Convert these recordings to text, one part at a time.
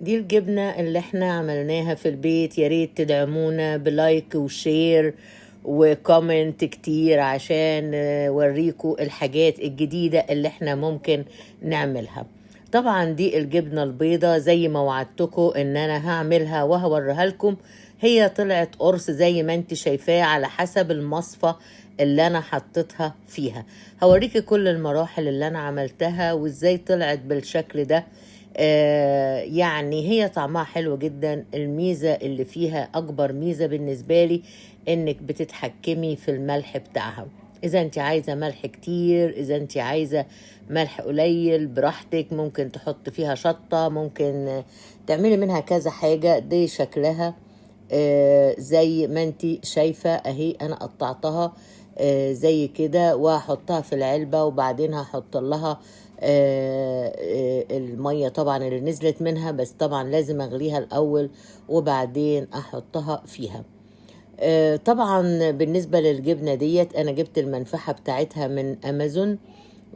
دي الجبنة اللي احنا عملناها في البيت. يا ريت تدعمونا ب like و share و comment كتير عشان نوريكم الحاجات الجديدة اللي احنا ممكن نعملها. طبعا دي الجبنة البيضة زي ما وعدتكم ان انا هعملها وهوريها لكم. هي طلعت قرص زي ما انت شايفاه على حسب المصفى اللي انا حطيتها فيها. هوريكي كل المراحل اللي انا عملتها وازاي طلعت بالشكل ده. يعني هي طعمها حلو جدا. الميزة اللي فيها، اكبر ميزة بالنسبة لي، انك بتتحكمي في الملح بتاعها. اذا انت عايزة ملح كتير، اذا انت عايزة ملح قليل براحتك. ممكن تحط فيها شطة، ممكن تعملي منها كذا حاجة. دي شكلها زي ما انت شايفة اهي. انا قطعتها زي كده وهحطها في العلبة، وبعدين هحط لها المية طبعا اللي نزلت منها، بس طبعا لازم اغليها الاول وبعدين احطها فيها. طبعا بالنسبة للجبنة ديت انا جبت المنفحة بتاعتها من امازون،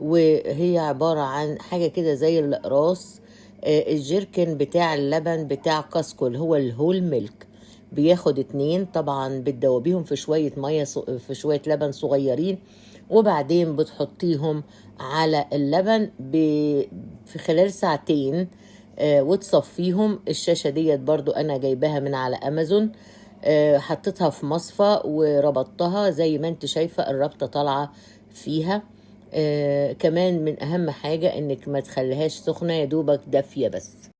وهي عبارة عن حاجة كده زي الأقراص. الجيركن بتاع اللبن بتاع كاسكو اللي هو ال whole milk بياخد 2، طبعا بتدوبيهم في شوية مية، في شوية لبن صغيرين، وبعدين بتحطيهم على اللبن في خلال ساعتين، وتصفيهم. الشاشة ديت برضو أنا جايباها من على أمازون، حطيتها في مصفى وربطتها زي ما انت شايفة الربطة طالعة فيها. كمان من أهم حاجة انك ما تخليهاش سخنة، يا دوبك دافية بس.